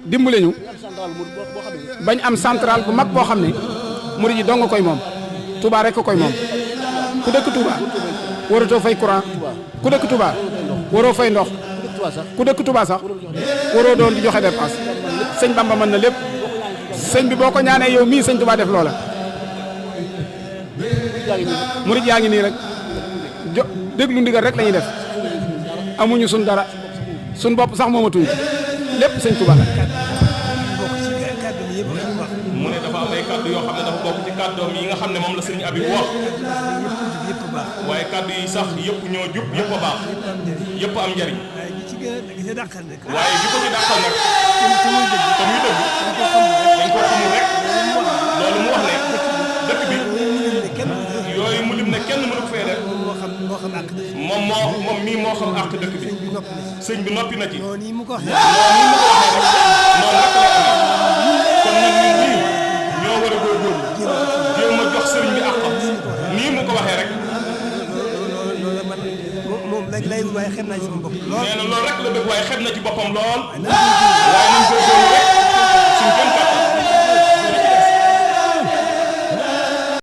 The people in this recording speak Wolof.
dimbale ñu bañ am central bu mag boo xam ne murid yi dong nga koy moom Touba rek ko koy moom ku dëkk Touba waratoo fay courant ku dëkk Touba waroo fay ndox ku dëkk Touba sax waroo doon di joxe dépense sëñ Bamba mën na lépp sëñ bi boo ko ñaanee yow mii sëñ Touba def loola murid yaa ngi nii rek déglu ndigal rek la ñuy def amuñu sun dara sun bopp sax moomatuñ ci lépp sëñ Touba la. mu ne dafa am ay kàddu yoo xam ne dafa bokk ci kàddoom yi nga xam ne moom la sëriñ Habib wax waaye kàddu yi sax yëpp ñoo jub yëpp a baax yëpp am njariñ waaye bi ko ci dàqal nag te muy dëgg dañ ko xamul rek loolu mu wax ne dëkk bi yooyu mu lim ne kenn mënu ko fee def moom mii moo xam àq dëkk bi sëñ bi noppi na ci noonu mu ko waxee rek noonu rek lay amee kon nag ñun ñii ñoo war a góorgóorlu jéem a jox sëriñ bi àqam nii mu ko waxee rek moom lay waaye xem naa ci sama bopp lool nee na loolu rek la bëgg waaye xem na ci boppam lool waaye nañ